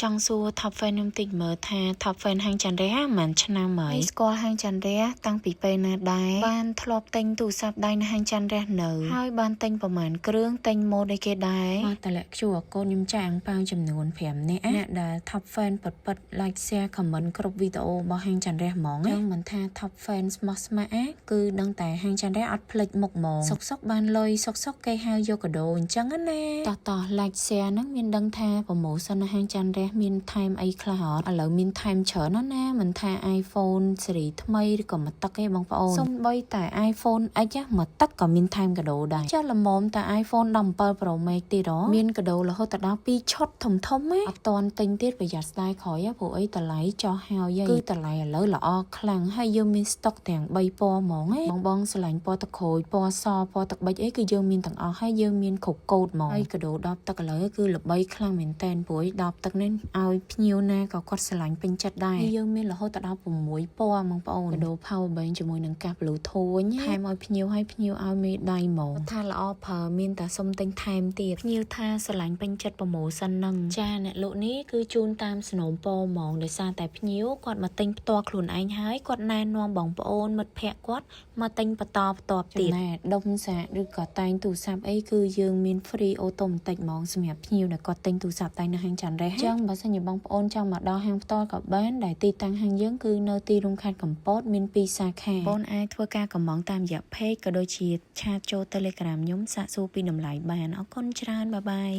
ចង់សួរ Top Fan ខ្ញុំតិចមើលថា Top Fan ហាងចន្ទរះប្រហែលឆ្នាំហើយស្គាល់ហាងចន្ទរះតាំងពីពេលណាដែរបានធ្លាប់ទិញទូរស័ព្ទដៃនៅហាងចន្ទរះនៅហើយបានទិញប្រហែលគ្រឿងទិញម៉ូដអីគេដែរមកតម្លាក់ QR code ខ្ញុំចាក់អាំងប៉ាវចំនួន5នាក់អ្នកដែល Top Fan ពិតពិត like share comment គ្រប់វីដេអូរបស់ហាងចន្ទរះហ្មងណាមិនថា Top Fan ស្មោះស្ម័គ្រគឺដឹងតែហាងចន្ទរះអត់ភ្លេចមុខហ្មងសុកសុកបានលុយសុកសុកគេហៅយកកាដូអញ្ចឹងណាតោះតោះ like share ហ្នឹងមានដឹងថា promotion នៅហាងចន្ទរះមានថែមអីខ្លះអត់ឥឡូវមានថែមច្រើនណាស់ណាមិនថា iPhone ស៊េរីថ្មីឬក៏មួយទឹកទេបងប្អូនសូម្បីតែ iPhone X មួយទឹកក៏មានថែមកាដូដែរចុះល្មមតែ iPhone 17 Pro Max ទៀតហ៎មានកាដូរហូតដល់2ឈុតធំធំណាអត់តន់ទិញទៀតប្រយ័ត្នស្ដាយក្រោយព្រោះអីតម្លៃចុះហើយគឺតម្លៃឥឡូវល្អខ្លាំងហើយយើងមានស្តុកទាំង3ពណ៌ហ្មងណាបងបងស្រឡាញ់ពណ៌ទឹកក្រូចពណ៌សពណ៌ទឹកប៊ិចអីគឺយើងមានទាំងអស់ហើយយើងមានគ្រប់កូដហ្មងហើយកាដូដបទឹកឥឡូវគឺល្បីខ្លាំងមែនតែនព្រោះដបទឹកនេះឲ្យភ្ញៀវណាក៏គាត់ស្រឡាញ់ពេញចិត្តដែរហើយយើងមានរហូតដល់6ពណ៌បងប្អូនកាដូ power bank ជាមួយនឹងកាស Bluetooth វិញថែមឲ្យភ្ញៀវឲ្យភ្ញៀវឲ្យមេដៃហ្មងថាល្អប្រើមានតែសុំទិញថែមទៀតភ្ញៀវថាស្រឡាញ់ពេញចិត្ត promotion ហ្នឹងចាអ្នកលក់នេះគឺជូនតាមសំណូមពរហ្មងដោយសារតែភ្ញៀវគាត់មកទិញផ្ទាល់ខ្លួនឯងហើយគាត់ណែនាំបងប្អូនមិត្តភ័ក្តិគាត់មកទិញបន្តបន្ទាប់ទៀតចំណែកដុំសាកឬក៏តែងទូរស័ព្ទអីគឺយើងមាន free automatic ហ្មងសម្រាប់ភ្ញៀវដែលគាត់ទិញទូរស័ព្ទតែនៅហាងចន្ទរះអញ្ចឹងបើសិនជាបងប្អូនចង់មកដល់ហាងផ្ទាល់ក៏បានដែលទីតាំងហាងយើងគឺនៅទីរួមខេត្តកំពតមានពីរសាខាបងអាចធ្វើការកម្មង់តាមរយៈ page ក៏ដូចជាchat ចូល Telegram ខ្ញុំសាកសួរពីតម្លៃបានអរគុណច្រើន bye bye.